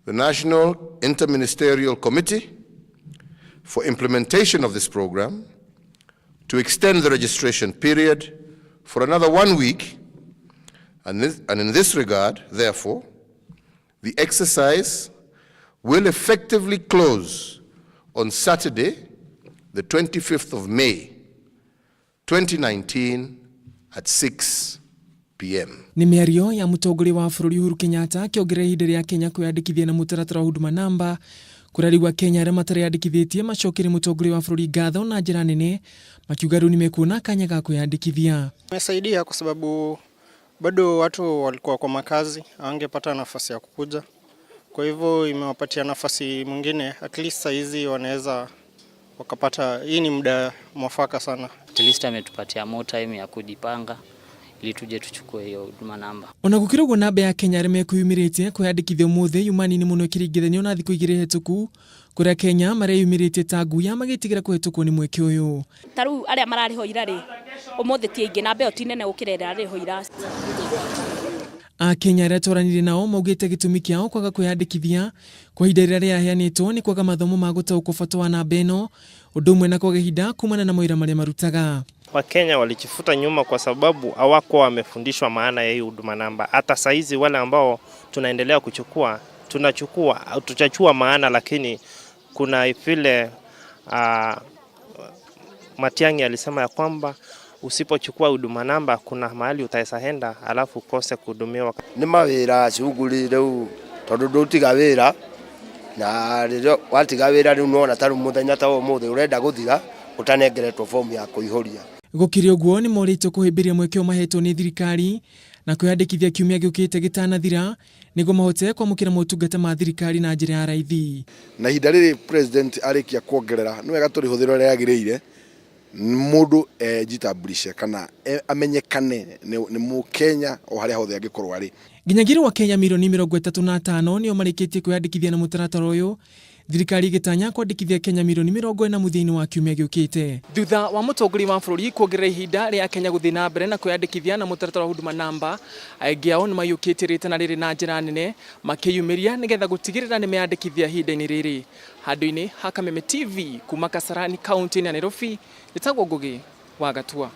The National Interministerial Committee for implementation of this program to extend the registration period for another 1 week, and in this regard, therefore, the exercise will effectively close on Saturday, the 25th of May, 2019 at 6 p.m. Nĩ mĩario ya mũtongoria wa bũrũri Uhuru Kenyatta akĩongerera ihinda rĩa Kenya kwĩyandĩkithia na mũtaratara wa Huduma Namba, kũrĩa rĩu Akenya arĩa matareyandĩkithĩtie macokerie mũtongoria wa bũrũri ngatho na njĩra nene, makiuga rĩu nĩmekuona kanya ga kwĩyandĩkithia. Imesaidia kwa sababu bado watu walikuwa kwa makazi, hawangepata nafasi ya kukuja. Kwa hivyo imewapatia nafasi mwingine, at least saizi wanaweza wakapata. Hii ni muda mwafaka sana. At least ametupatia more time ya kujipanga ili tuje tuchukue hiyo huduma namba. Ona gũkĩrĩ ũguo, namba ya Kenya arĩa mekwĩyumĩrĩtie kwĩyandĩkithia ũmũthĩ yuma nini mũno ĩkĩringithanio na thikũ 2 hĩtũku, kũrĩa Kenya mareyumĩrĩtie ta nguya magĩtigĩra kũhĩtũkwo nĩ mweke ũyũ. Ta rĩu arĩa mararĩho ira rĩ, ũmũthĩ ti aingĩ, namba ĩyo ti nene gũkĩra ĩrĩa ĩrarĩho ira. Akenya arĩa twaranire nao maugĩte gĩtũmi kĩao kwaga kwĩyandĩkithia kwa ihinda rĩrĩa rĩaheanĩtwo nĩ kwaga mathomo ma gũtaũkwo bata wa namba ĩno, ũndũ ũmwe na kwaga ihinda kumana na mawĩra marĩa marutaga. Wakenya walijivuta nyuma kwa sababu hawakuwa wamefundishwa maana ya hii huduma namba. Hata saizi wale ambao tunaendelea kuchukua, tunachukua tutachukua maana, lakini kuna vile Matiang'i alisema ya kwamba usipochukua huduma namba kuna mahali utaweza enda alafu ukose kuhudumiwa. Nĩ mawĩra, shughuli rĩu, tondũ ndũtiga wĩra na rĩrĩa watiga wĩra rĩu nĩwona ta rĩu mũthenya ta ũmũthĩ ũrenda gũthira ũtanengeretwo fomu ya kũihũria. Gũkĩrĩ ũguo, nĩ morĩtio kũhĩmbĩria mweke ũyũ mahetwo nĩ thirikari na kwĩyandĩkithia kiumia gĩũkĩte gĩtanathira nĩguo mahote kwamũkĩra motungata ma thirikari na njĩra ya raithi. Na ihinda rĩrĩ president arĩkia kuongerera, nĩ wega tũrĩhũthĩra ũrĩa rĩagĩrĩire, mũndũ ejitambulishe kana amenyekane nĩ mũkenya o harĩa hothe angĩkorwo arĩ. Nginyagia rĩu Akenya mirioni 35 nĩo marĩkĩtie kwĩyandĩkithia na mũtaratara ũyũ, thirikari ĩgĩtanya kwandĩkithia Kenya mirioni 40 mũthia-inĩ wa kiumia gĩũkĩte. Thutha wa mũtongoria wa bũrũri kuongerera ihinda rĩa Kenya gũthiĩ na mbere na kwĩyandĩkithia na mũtaratara wa Huduma Namba, aingĩ ao nĩ maiyũkĩtie rĩtana rĩrĩ na njĩra nene, makĩyumĩria nĩgetha gũtigĩrĩra nĩ meyandĩkithia ihinda-inĩ rĩrĩ. Handũ-inĩ ha Kameme TV kuma Kasarani, kaunti-inĩ ya Nairobi, njĩtagwo Ngugi wa Gatua.